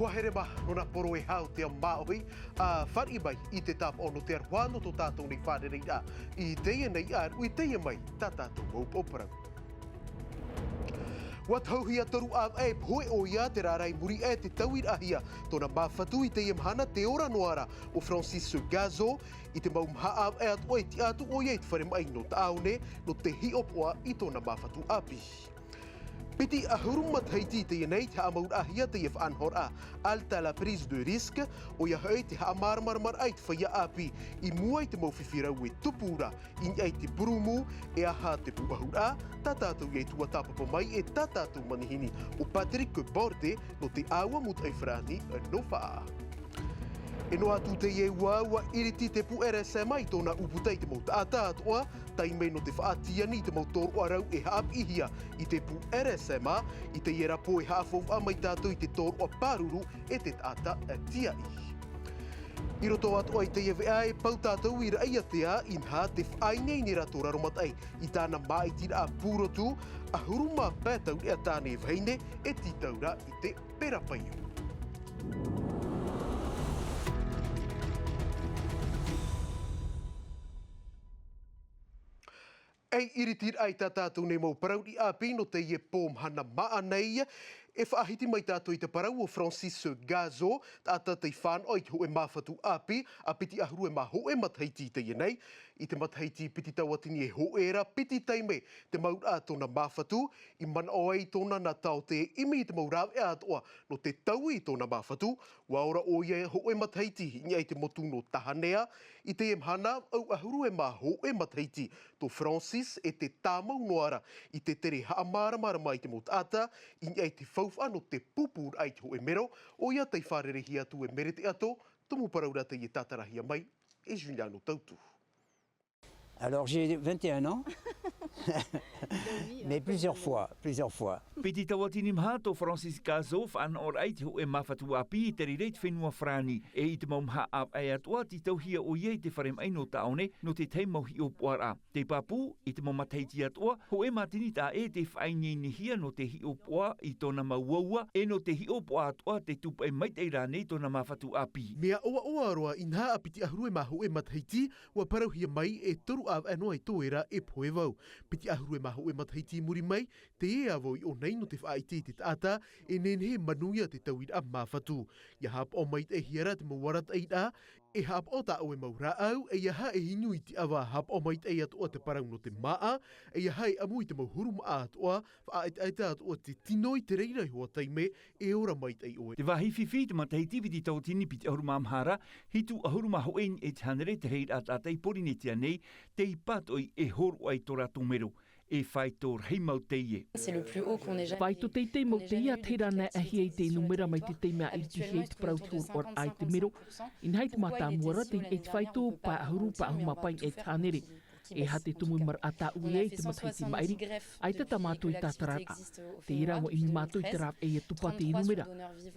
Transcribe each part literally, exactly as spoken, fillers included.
Ua here mā nō nā poro e hau te māʻohi, ā, fāriʻi mai i te tāpaʻo nō te aroha nō tō tātou nei fārereiraʻa i teie nei ʻāruʻi, i teie mai tā tātou mau upoʻo parau. Ua tahuhia toru ʻāvaʻe e pohe ʻoia, terā rā i muri aʻe te tauiraʻahia tōna māfatu i teie mahana, te ora noa ra o Francis Gazo. I te mau maha ʻāvaʻe atoʻa i tiʻa atu ʻoia i te fare maʻi nō Taʻaone nō te hiʻopoʻa i tōna māfatu ʻāpī. Piti ʻahuru matahiti i teie nei te haʻamauraʻahia teie faʻanahoraʻa Alta la prise de risque, ʻoia hoʻi te haʻamāramaramaraʻa i te feiā ʻāpī i mua i te mau fifi rau e tupu ra i niʻa i te purūmu. E aha te pūʻohuraʻa? Tā tātou ia tuatāpapa mai e tā tātou manihini o Patrick Bordet nō te ʻāua mūtoʻi farāni nō Faʻaʻā. E noa atu teie ua, ua iriti te pū R S M A i tōna ʻūputa i te mau taʻata atoʻa, taime nō te faʻatiani i te mau tōroʻa rau e haʻapiʻihia i te pū R S M A. I teie ra pō e haʻafaufaʻa mai tātou i te tōroʻa pāruru e te taʻata tiaʻi. I roto atoʻa i teie veʻa e pau tātou i Raʻiātea, inaha te faʻaineine ra tō Raromataʻi i tāna māʻitiraʻa pūrotu, ʻahuru mā pae taureʻa tāne e vahine e tītau ra i te pera paio. Ei iritiraʻa i tā tātou nei mau parau riʻi ʻāpī nō teie pō mahana māʻa nei. E faʻahiti mai tātou i te parau o Francis Gazo, taʻata tei fānaʻo i te hōʻē māfatu ʻāpī, ā piti ʻahuru e mā hōʻē matahiti i teie nei. I te matahiti piti tauatini e hōʻē ra, piti taime te mauraʻa tōna māfatu, i manaʻo ai tōna nā taote e ʻimi i te mau rāveʻa atoʻa nō te taui i tōna māfatu. Ua ora ʻoia hōʻē matahiti i niʻa i te motu nō Tahanea. I teie mahana, au ʻahuru e mā hōʻē matahiti tō Francis e te tāmau noa ra i te tere haʻamāramarama i te mau taʻata i niʻa i te faufaʻa nō te pūpūraʻa i te hōʻē mero, ʻoia tei fārerei atu e Merete Ato, tumu parau ra teie tātarahia mai e Juliano Tautu. Alors, j'ai vingt et un ans, mais plusieurs fois, plusieurs fois. Piti tauatini maha tō Francis Gazo fānaʻoraʻa i te hōʻē māfatu ʻāpī i te reira i te fenua Farāni. E i te mau maha ʻāvaʻe atoʻa, tītauhia ʻoia i te fare maʻi nō Taʻaone nō te tahi mau hiʻopoʻaraʻa. Tei pāpū, i te mau matahiti atoʻa, hōʻē mātini taʻa ʻē tei faʻaineinehia nō te hiʻopoʻa i tōna mau uaua, e nō te hiʻopoʻa atoʻa tei tūpaʻi maitaʻi rānei tōna māfatu ʻāpī. Mea ʻoaʻoa roa, inaha ā piti ʻahuru e mā hōʻē matahiti, ua parauhia mai e toru ʻāvaʻe noa i tō ʻoe ra e pohe vau. Piti ʻahuru e mā hōʻē matahiti i muri mai, teie ā vau i ʻō nei nō te faʻaʻite i te taʻata e nehenehe e manuia te tauiraʻa māfatu. ʻIa haʻapaʻo maitaʻihia ra te mau arataʻiraʻa, e haʻapaʻo tā ʻoe mau rāʻau, ʻeiaha e inu i te ʻava, haʻapaʻo maitaʻi atoʻa te parau nō te māʻa, ʻeiaha e ʻamu i te mau huru māʻa atoʻa, faʻaʻetaʻeta atoʻa te tino i te reira iho ā taime e ora maitaʻi ʻoe. Te vāhi fifi i te matahiti piti tauatini piti ʻahuru mā maha ra, hitu ʻahuru mā hōʻē i niʻa i te hānere te rahiraʻa taʻata i Pōrīnetia nei tei pātoʻi e hōroʻa i tō rātou mero. E faito rahi mau teie. Faito teitei mau teie, ā, terā anaʻe ʻāhia i te numera mai te taime a iritihia i te parau te hōroʻaraʻa i te mero. Inaha i te mātāmua ra, tei niʻa i te faito pae ʻahuru, pae ʻahuru mā pae i niʻa i te hānere. E aha te tumu i maraʻa tāʻue ai i te matahiti maʻiri, ʻaita tā mātou i tātararaʻa. Teie rā ua ʻimi mātou i te rāveʻa ʻia tupa te numera.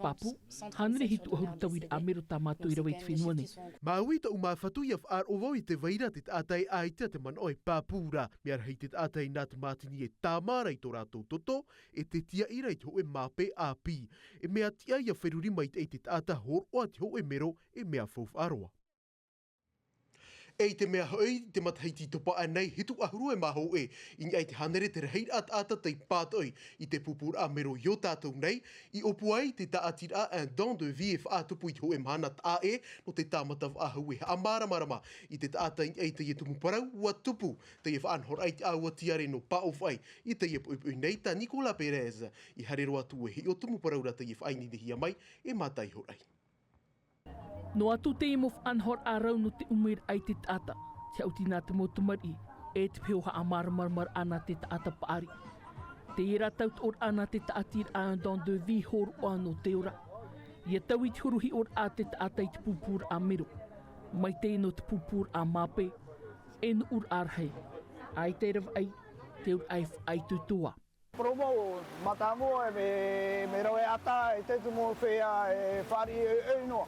Pāpū, hānere hitu ʻahuru tauiraʻa mero tā mātou i rave i te fenua nei. Māuiui tōʻu māfatu, ʻia faʻaroʻo vau i te vai ra te taʻata e ʻaita te manaʻo e pāpū ra. Mea rahi te taʻata i nā te mātini e tāmā ra i tō rātou toto, e te tiaʻi ra i te hōʻē māpē ʻāpī. E mea tiʻa ʻia feruri maitaʻi te taʻata hōroʻa te hōʻē mero, e mea faufaʻa roa. E i te mea hoʻi, i te matahiti topa aʻe nei, hitu ʻahuru e mā hōʻē i niʻa i te hānere te rahiraʻa taʻata tei pātoʻi i te pūpūraʻa mero i ō tātou nei, i ʻōpua ai te tāʻatiraʻa Un Don de Vie e faʻatupu i te hōʻē mahana taʻa ʻē, nō te tāmata faʻahou e haʻamāramarama i te taʻata i niʻa i teie tumu parau, ua tupu teie faʻanahoraʻa i te ʻāua tiare nō Pāʻōfaʻi i teie poʻipoʻi nei. Tā Nicolas Pérez i haere roa atu e hiʻo tumu parau ra teie faʻaineinehia mai e Mataʻi Horai. Noa atu teie mau faʻanahoraʻa rau nō te ʻumiraʻa i te taʻata, te haʻuti nā te mau tamariʻi, e te peho haʻamāramaramaraʻa nā te taʻata paʻari. Teie rā tautoʻoraʻa nā te tāʻatiraʻa Un Don de Vie hōroʻa nō te ora. ʻIa taui te huru hiʻoraʻa a te taʻata i te pūpūraʻa mero. Mai teie nō te pūpūraʻa māpē, e nuʻuraʻa rahi. ʻAita e ravaʻai, te auraʻa e faʻaitoito ā. Promo, mātāmua, e mea, mea rave ʻata, e te tumu feiā, e fāriʻi ʻoiʻoi noa.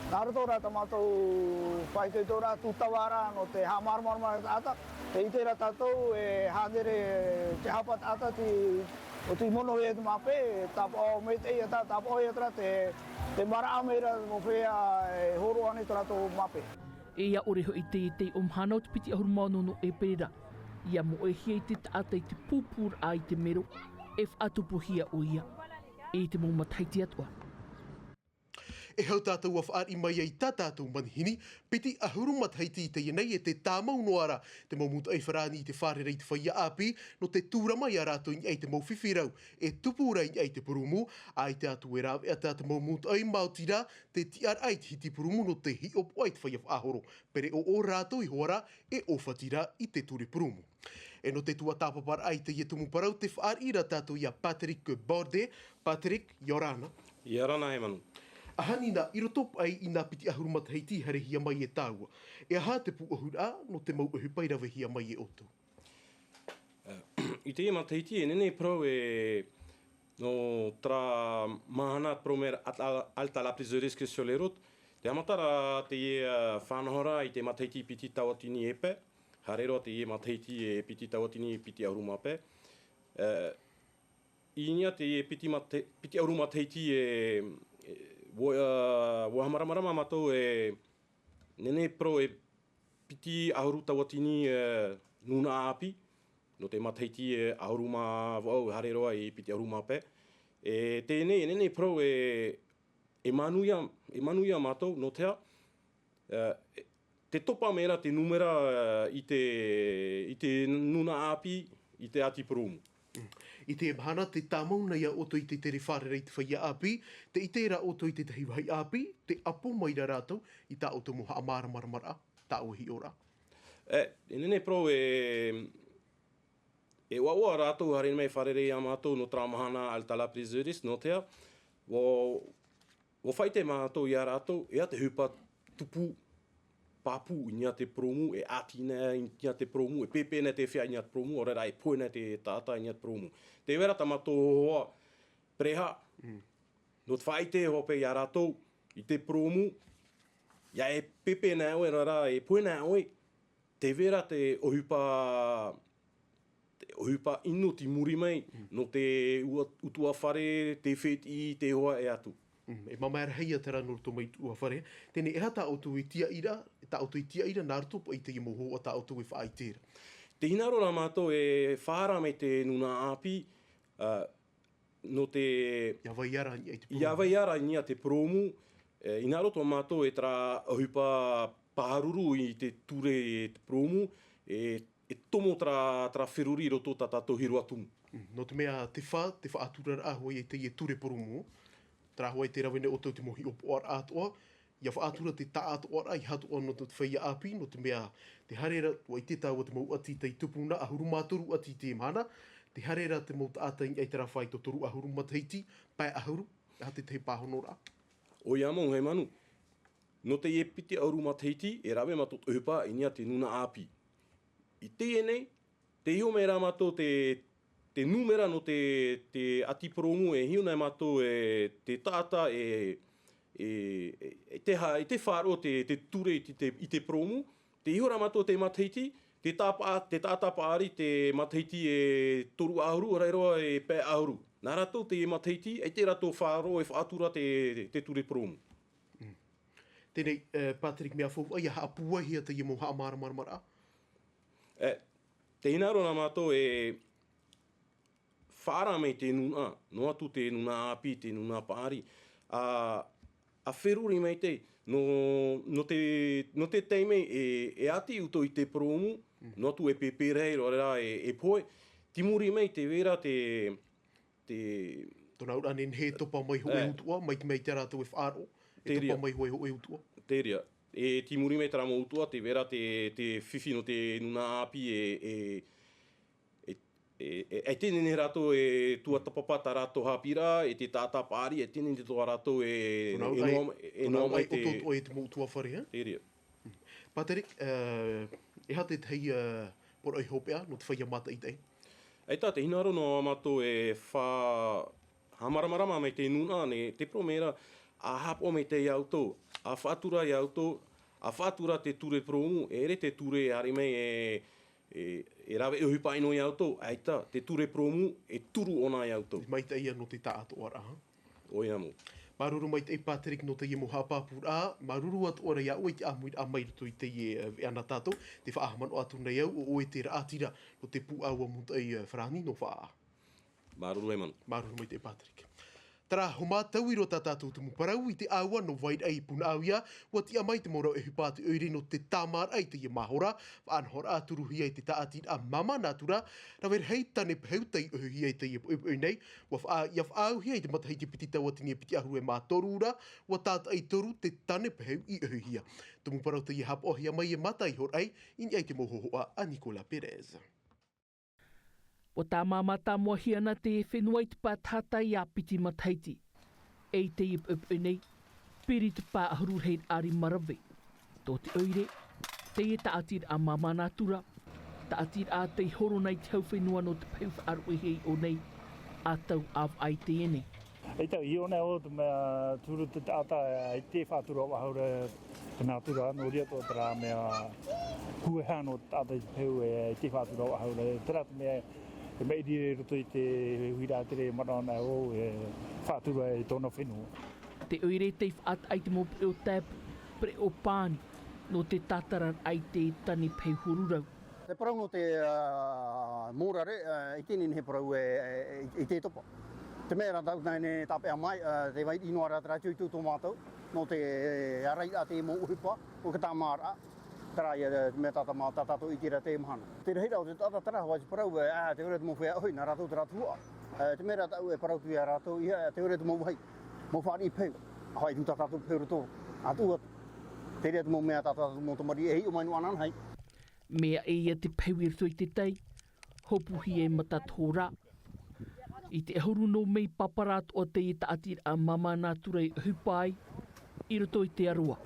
Nā roto rā tā mātou faʻaitoitoraʻa tūtava ra nō te haʻamāramarama i te taʻata. Tē ʻite ra tātou, e hānere te hapa taʻata tei, ʻo tei mono i te māpē, tāpaʻo maitaʻi atu, tāpaʻo atu ra te, Te maraʻa mai ra, mō fea e horo ane tō rātou mape. E ia ʻore hoʻi te, te ʻō mahana o te piti ʻahuru mā ono nō ʻēperēra, ia moʻehia i te taʻata i te pūpūraʻa i te mero, e faʻatupuhia ʻoia. I te mau matahiti atoʻa. E hau tātou ua fāriʻi mai ai tā tātou manihini, piti ʻahuru matahiti i teie nei e te tāmau noa ra te mau mūtoʻi farāni i te fārerei i te feiā ʻāpī, nō te tūrama ia rātou i niʻa i te mau fifi rau e tupu ra i niʻa i te purūmu, ʻaita atu e rāveʻa tā te mau mūtoʻi maoti ra, te tiʻaraʻa i te hiti purūmu nō te hiʻopoʻa i te feiā faʻahoro, pereʻoʻo rātou iho ā ra e ʻōfati ra i te ture purūmu. E nō te tuatāpaparaʻa i teie tumu parau tē fāriʻi ra tātou ia Patrick Bordet. Patrick, ʻia ora na. ʻIa ora na, Hemanu. ʻAhani nā, i roto paʻi i nā piti ʻahuru matahiti i haerehia mai e tāua, e aha te pūʻohuraʻa nō te mau ʻohipa i ravehia mai e ʻoutou? I teie matahiti e nehenehe parau e, nō terā mahana, première halte à la prise de risque sur les routes. Te haʻamata ra teie, ā, faʻanahoraʻa i te matahiti piti tauatini e pae, haere roa teie matahiti e piti tauatini piti ʻahuru mā pae. Ā, i niʻa teie piti mate-, piti ʻahuru matahiti e, e, ua, ā, ua haʻamāramarama mātou e nehenehe parau e piti ʻahuru tauatini, ā, nūnaʻa ʻāpī, nō te matahiti e ʻahuru mā vaʻu haere roa i piti ʻahuru mā pae. E teie nei, e nehenehe parau e, e manuia, e manuia mātou, nō te aha, ā, e, tē topa mai ra te nūmera, ā, i te, i te nūnaʻa ʻāpī, i te ʻati purūmu. Mm. I te mahana tē tāmau nei ia ʻoutou i te tere fārerei i te feiā ʻāpī, tē ʻite ra ʻoutou i te tahi vāhi ʻāpī, tē ʻapo mai ra rātou i tā ʻoutou mau haʻamāramaramaraʻa, tāʻu e hiʻoraʻa. E, e nehenehe parau e, e ʻoaʻoa rātou haere mai fārerei ia mātou nō terā mahana halte à la prise de risque, nō te aha, ua, ua faʻaʻite mātou ia rātou, e aha te ʻohipa tupu, pāpū i niʻa i te purūmu, e ʻati nei i niʻa i te purūmu, e pēpē nei te feiā i niʻa i te purūmu, ʻaore rā e pohe nei te taʻata i niʻa i te purūmu. Tē vai ra tā mātou hōhoʻa pereha, Mm. nō te faʻaʻite hoʻi ia rātou i te purūmu, ʻia e pēpē nei ʻoe, ʻaore rā e pohe nei ʻoe, tē vai ra te ʻohipa, te ʻohipa ʻino tei muri mai, Mm. nō te ua-, ʻutuāfare, te fētiʻi, te hoa e atu. Mm, e māmā e rahi ia terā nō roto mai ʻutuāfare. Teie nei, e aha tā ʻoutou e tiaʻi ra, tā ʻoutou e tiaʻi ra, nā roto paʻi i teie mau hōhoʻa tā ʻoutou e faʻaʻite ra? Tē hinaʻaro ra mātou e faʻaara mai te nūnaʻa ʻāpī, ā, nō te ʻIa vai ara i niʻa i te purūmu. ʻIa vai ara i niʻa i te purūmu, e, hinaʻaro atoʻa mātou e terā ʻohipa pāruru i te ture e te purūmu, e, e tomo terā, terā feruri i roto tā tātou hiroa tumu. Mm, nō te mea te fā, te faʻaturaraʻa hoʻi i teie ture purūmu, terā hoʻi tē rave nei ʻoutou te mau hiʻopoʻaraʻa atoʻa, ʻia faʻatura te taʻatoʻaraʻa, ʻeiaha atoʻa nō te feiā ʻāpī, nō te mea, tē haere ra, ʻua ʻite tāua te mau ʻati tei tupu na, ʻahuru mā toru ʻati i te mahana, tē haere ra te mau taʻata i niʻa i terā faito toru ʻahuru matahiti, pae ʻahuru, e aha te tahi pāhonoraʻa? ʻOia mau, Hemanu. Nō teie piti ʻahuru matahiti, e rave mātou te ʻohipa i niʻa i te nūnaʻa ʻāpī. I teie nei, tē hiʻo mai ra mātou te, te nūmera nō te, te ʻati purūmu, e hiʻo nei mātou e te taʻata e, e, e, e te ha-, e te faʻaroʻo te, te ture i te, te, i te purūmu, tē hiʻo ra mātou te matahiti, te tāpa-, te taʻata paʻari te matahiti e toru ʻahuru, ʻaore rā e pae ʻahuru. Nā rātou te matahiti, ʻaita rātou faʻaroʻo e faʻatura te, te ture purūmu. Mm. Teie nei, e, Patrick, mea faufaʻa, ʻia haʻapūaihia teie mau haʻamāramaramaraʻa? E, tē hinaʻaro na mātou e faʻaara mai te nūnaʻa, noa atu te nūnaʻa ʻāpī, te nūnaʻa paʻari, ā, ʻa feruri maitaʻi, nō, nō te, nō te taime e, e ʻati ʻoutou i te purūmu, Mm. noa atu e pēpē rahi, ʻaore rā e, e pohe, tei muri mai tē vai ra te, te Tōna auraʻa nehenehe e topa mai hōʻē E. utuʻa, mai te mea ʻaita rātou e faʻaroʻo, e Te topa reira. mai hōʻē, hōʻē utuʻa. Te reira. E tei muri mai terā mau utuʻa, tē vai ra te, te fifi nō te nūnaʻa ʻāpī e, e, e, e, e, e teie nei rātou e tuatāpapa tā rātou haʻapiʻiraʻa, e te taʻata paʻari, e teie nei tō rātou e, Tōna e auraʻa noa, e e noa noa mai te ʻotoʻoto e te mau ʻutuāfare, e? Te reira. Patrick, e, e aha te tahi, e, poroʻi hopeʻa nō te feiā mātaʻitaʻi? ʻAita, tē hinaʻaro noa mātou e fa-, haʻamāramarama mai te nūnaʻa nei, te parau mai ra, ʻa haʻapaʻo maitaʻi ia ʻoutou, ʻa faʻatura ia ʻoutou, ʻa faʻatura te ture purūmu, e ʻere te ture e haere mai e, e, e rave ʻohipa ʻino ia ʻoutou, ʻaita, te ture purūmu, e turu ʻōna ia ʻoutou. Maitaʻi ia nō te taʻatoʻaraʻa, ha? ʻOia mau. Māuruuru maitaʻi Patrick nō teie mau haʻapāpūraʻa, māuruuru atoʻa ra iā ʻoe i te ʻāmuiraʻa mai roto i teie, e, veʻa nā tātou, tē faʻahaʻamanaʻo atu nei au, ʻo ʻoe te raʻatira nō te pūʻāua mūtoʻi, e, farāni nō Faʻaʻā. Māuruuru e Manu. Māuruuru maitaʻi Patrick. Terā, hōmā tau i roto tā tātou tumu parau i te ʻāua nō Vairaʻai i Punaʻauia, ʻua tiʻa mai te mau rau ʻohipa a te ʻoire nō te tāmāraʻa i teie mahora, faʻanahoraʻa turuhia i te tāʻatiraʻa māmā nātura, rave rahi tane pehu tei ʻohihia i teie poʻipoʻi nei, ʻua faʻa-, ʻia faʻaauhia i te matahiti piti tauatini e piti ʻahuru e mā toru ra, ʻua tātaʻi toru te tane pehu i ʻohihia. Tumu parau teie haʻapaʻohia mai e Mata Ihoraʻai, i niʻa i te mau hōhoʻa a Nicolas Perez. ʻUa tāmā mātāmuahia na te fenua i te pae tahatai ā piti matahiti. E i teie poʻipoʻi nei, piri te pae ʻahuru rahiraʻa rima rave. Tō te ʻoire, teie tāʻatiraʻa māmā nātura, tāʻatiraʻa tei horo nei te hau fenua nō te pehu faʻaruʻehia i ʻō nei, ā tau ʻāvaʻe i teie nei. Eita, i ʻō nei ʻo te mea turu te taʻata, e, i te faʻatura ʻo ahau ra, te nātura, nō reira tō terā mea hueha nō te taʻata i te pehu, e, i te faʻatura ʻo ahau ra, terā te mea, e mea ʻiriri i roto i te huiraʻatira manaʻo nei ʻo, e, faʻatura i tōna fenua. Te ʻoire tei faʻataʻa i te mau pereʻoʻo taipu, pereʻoʻo pani, nō te tātararaʻa i te tane pehu huru rau. Te parau nō te, ā, mōrare, ā, i teie nei he parau e, e, i te topa. Te mea rā tātou nei tāpeʻa mai, ā, te vai i noa rā terā tū i tū tō mātou, nō te, ā, ʻarairaʻa te mau ʻohipa, ʻo te tāmāraʻa, terā ia, te mea tātā mā, tā tātou i terā te mahana. Te rahiraʻa o te taʻata terā, hoʻi te parau, ā, te ʻoire te mau feiā ʻohi, nā rātou terā tuhaʻa. Ā, te mea rā tāʻu e parau atu iā rātou, ʻeiaha, te ʻoire te mau vāhi, mau fāriʻi pehu. Hoʻi tū tā tātou pehu roto, atu atu. Te reira te mau mea tā tātou mau tamariʻi e hiʻo mai noa ananahi. Mea ʻē ia te pehu i roto i te tai, hopuhia e matatoho rā. I te ʻahuru nō mē i pāpara atoʻa teie tāʻatiraʻa māmā nātura i ʻohipa ai, i roto i te aroa,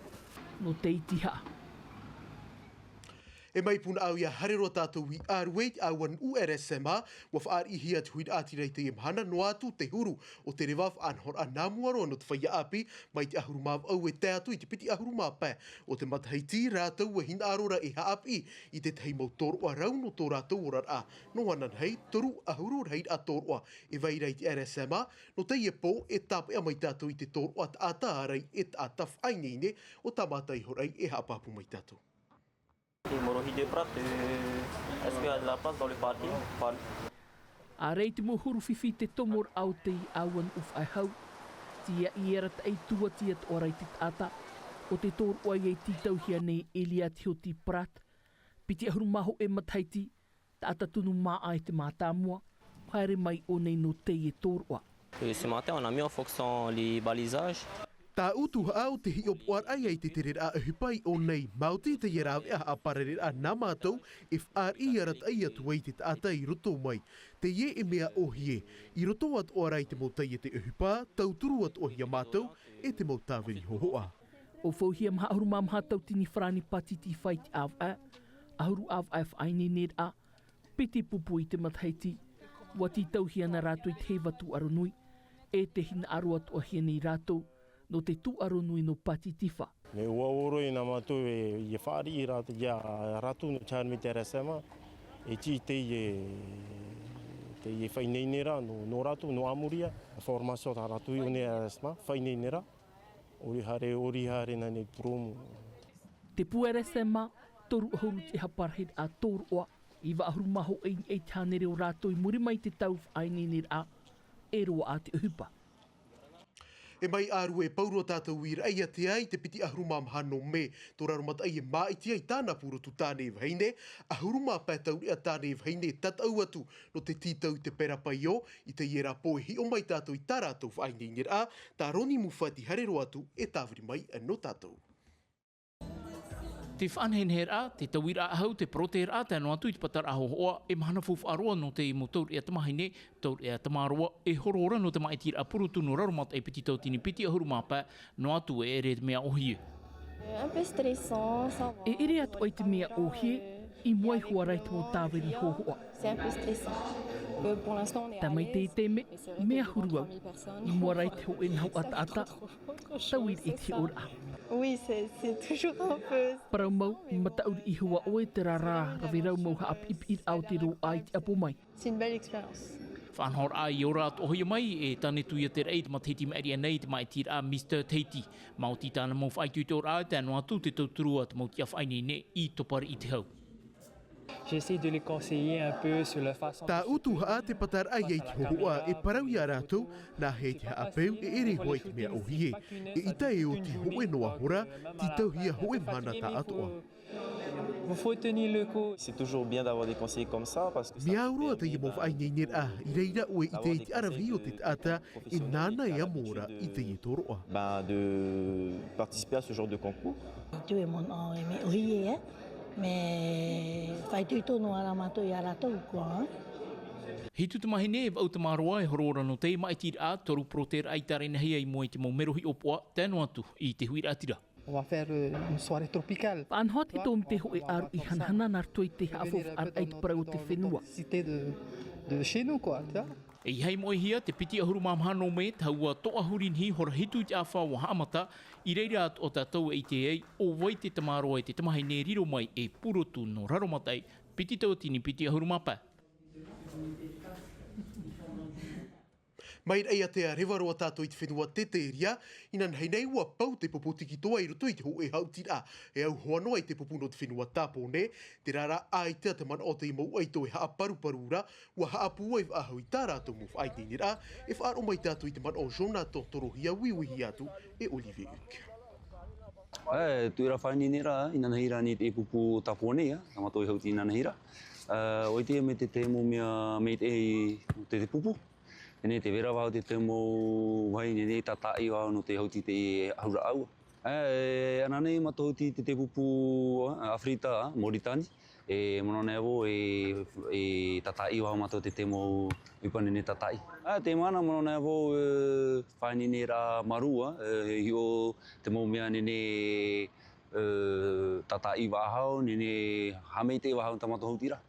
nō te iti haʻa. E mai Punaʻauia, haere roa tātou i ʻĀrue i te ʻāua nuʻu R S M A, ʻua faʻariʻihia te huiraʻatira i teie mahana, noa atu te huru o te reva faʻanahoraʻa nā mua roa nō te feiā ʻāpī, mai te ʻahuru mā vaʻu e tae atu i te piti ʻahuru mā pae o te matahiti, rātou e hinaʻaro ra e haʻapiʻi i te tahi mau tōroʻa rau nō tō rātou oraraʻa. Noa ananahi, toru ʻahuru rahiraʻa tōroʻa e vai ra i te R S M A, nō teie pō e tāpeʻa mai tātou i te tōroʻa taʻata ārai e taʻata faʻaineine, ʻo Tamata Ihoraʻai e haʻapāpū mai tātou. Morohi de Prat, euh, est-ce qu'il y a de la place dans le parking ? Pas. ʻAre i te mau huru fifi te tomoraʻa o te ʻāua nuʻu faʻehau. Tiaʻi e arataʻi tuati atoʻa ra i te taʻata, ʻo te tōroʻa ia i tītauhia nei e Elia Tihoti Prat. Piti ʻahuru mā hōʻē matahiti, taʻata tunu māʻa e te mātāmua, haere mai ʻō nei nō teie tōroʻa. Euh, ce matin, on a mis en fonction les balisages. Tāʻu tuhaʻa o te hiʻopoʻaraʻa i te tereraʻa ʻohipa i ʻō nei, maoti teie rāveʻa haʻaparareraʻa nā mātou e fāriʻi arataʻi atu ai te taʻata i roto mai. Teie e mea ʻōhie, i roto atoʻa ra i te mau taiete ʻohipa, tauturu atoʻa hia mātou e te mau tāviri hōhoʻa. ʻO fauhia maha ʻahuru mā maha tauatini farāni pātiti fai te ʻāvaʻe, ʻahuru ʻāvaʻe faʻaineineraʻa, piti pupu i te matahiti, ʻua tītauhia na rātou i te heiva tūʻaro nui, e te hinaʻaro atoʻa hia nei rātou, nō te tūʻaro nui nō Pātitifa. Mea ʻuaʻoro i nā mātou e, ia fāriʻi rātou, ia rātou nō te haere mai te R S M A, e tiʻi teie, teie faʻaineineraʻa, nō, nō rātou, nō ʻāmuri ā, formation tā rātou i ʻō nei R S M A, faʻaineineraʻa, ʻori haere, ʻori haere nā nei purōmu. Te pū R S M A, toru ʻahuru te haparahiraʻa tōroʻa, iva ʻahuru mā hōʻē i te hānere o rātou i muri mai te tau faʻaineineraʻa, e roaʻa te ʻohipa. E mai ʻĀrue, pauroa tātou i Raʻiātea i te piti ʻahuru mā maha nō Mē, tō raro mataʻi e māʻiti ai tāna purotu tāne vahine, ʻahuru mā pae taureʻa tāne vahine e tataʻu atu nō te tītau i te pera paio, i teie rā pō e hiʻo mai tātou i tā rātou faʻaineineraʻa, tā Roni Mufati haere roa atu e tāviri mai nō tātou. Te faʻaneheneheraʻa, te tauiraʻa hau, te porotēraʻa, tae noa atu i te pataraʻa hōhoʻa, e mahana faufaʻa roa nō te mau taureʻa tamāhine, taureʻa tamāroa, e horo ora nō te māʻitiraʻa purotu nō raro mataʻi piti tauatini piti ʻahuru mā pae, noa atu e ʻere te mea ʻōhie. Un peu stressant, ça va. E ʻere atoʻa i te mea ʻōhie, i mua iho ā ra i te mau tāviri hōhoʻa. C'est un peu stressant. Euh, pour l'instant, on est à l'aise. Tamaiti i te mea, mea huru au. I mua ra i te hōʻē nahoʻa taʻata, tauiraʻa i te hiʻoraʻa. Oui, c'est, c'est toujours un peu. Parau mau, mataʻu riʻi iho ā ʻoe terā rā, rave rau mau haʻapiʻipiʻiraʻa o te roaʻa i te ʻapo mai. C'est une belle expérience. Faʻanahoraʻa i ora atoʻa mai e Tāne Tuiaʻa Te Raʻi, te matahiti maʻiri aʻe nei, te māʻitiraʻa Mister Tahiti. Maoti tāna mau faʻaitoitoraʻa, tae noa atu te tauturu a te mau tiʻa faʻaineine i topa riʻi te hau. J'essaie de les conseiller un peu sur la façon de... Tāʻu tuhaʻa te pataraʻa ia i te hōhoʻa e parau ia rātou, nāhea i te haʻapeu e ʻere hoʻi i te mea ʻōhie. ʻEʻita e oti hōʻē noa hora, tītauhia hōʻē mahana tāʻatoʻa. Vous faut tenir le coup. C'est toujours bien d'avoir des conseils comme ça parce que ça permet, ben... Mea au roa teie mau faʻaineineraʻa, i reira ʻoe i te iti aravihi o te taʻata e nāna e amo ra i teie tōroʻa. Ben, de participer à ce genre de concours. Tu es mon, oh, mais oui, hein. Mais faʻaitoito noa rā mātou ia rātou, quoi, hein. Hitu tamahine e vaʻu tamaroa e horo ora nō teie māʻitiraʻa, toru poroteʻraʻa i tārenahia i mua i te mau mero hiʻopoʻa, tae noa atu i te huiraʻatira. On va faire, euh, une soirée tropicale. Faʻanaho te tōmite hōʻē ʻāruʻi hanahana nā roto i te haʻafaʻafaʻaraʻa i te parau o te fenua. Cité de, de chez nous, quoi, tu vois. E ʻia haʻamoʻehia te piti ʻahuru mā maha nō mē, tahua toʻahuri nihi hora hitu i te ʻāfa ʻua haʻamata, i reira atoʻa tātou e ʻite ai ʻo vai te tamaroa e te tamahine e riro mai e purotu nō Raromataʻi, piti tauatini piti ʻahuru mā pae. Mai Raʻiātea reva roa tātou i te fenua Tētēria, inanahi nei ʻua pau te pupu tikitoa i roto i te hōʻē haʻutiraʻa, e au hoʻi noa i te pupu nō te fenua Tāpōnē, terā rā ʻaita te manaʻo o te mau ʻaito e haʻaparuparu ra, ʻua haʻapūai faʻahou i tā rātou mau faʻaineineraʻa, e faʻaroʻo mai tātou i te manaʻo o Jonathan Torohia, uiuihia atu e Olivier Huck. E, tuʻeraʻa faʻaineineraʻa, inanahi rānei te pupu o Tāpōnē, ā, tā mātou e haʻuti inanahi rā. E, ʻoia te mea te, te mau mea maitaʻi te, te pupu. Teie te vera vau te, te mau vāhi nei tātaʻi vau nō te haʻuti te ʻahuraʻa. E, e, ana nei mātou te, te, te pupu, ā, ʻAfirita, ā, Mauritanie. E, manaʻo nei vau e, e tātaʻi vau mātou te, te mau ʻohipa nei tātaʻi. Ā, te mahana manaʻo nei vau, e, faʻaineine rā marua, e, hiʻo te mau mea nei, e, tātaʻi faʻahou, nei, haʻamaitaʻi faʻahou tā mātou haʻutiraʻa.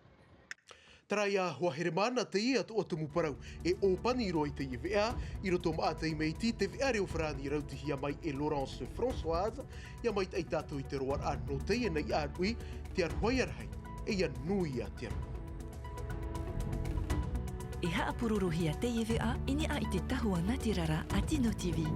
Terā ia hoa here mana teie atoʻa tumu parau e ʻōpani roa i teie veʻa, i roto maʻa teie maitaʻi te veʻa reo farāni rautihia mai e Laurence Françoise, ʻia maitaʻi tātou i te roaraʻa nō teie nei ʻāruʻi, te aroha ia rahi, e ʻia nui ā te aroha. E haʻapurorohia teie veʻa i niʻa i te tahua nātirara a Tino TV.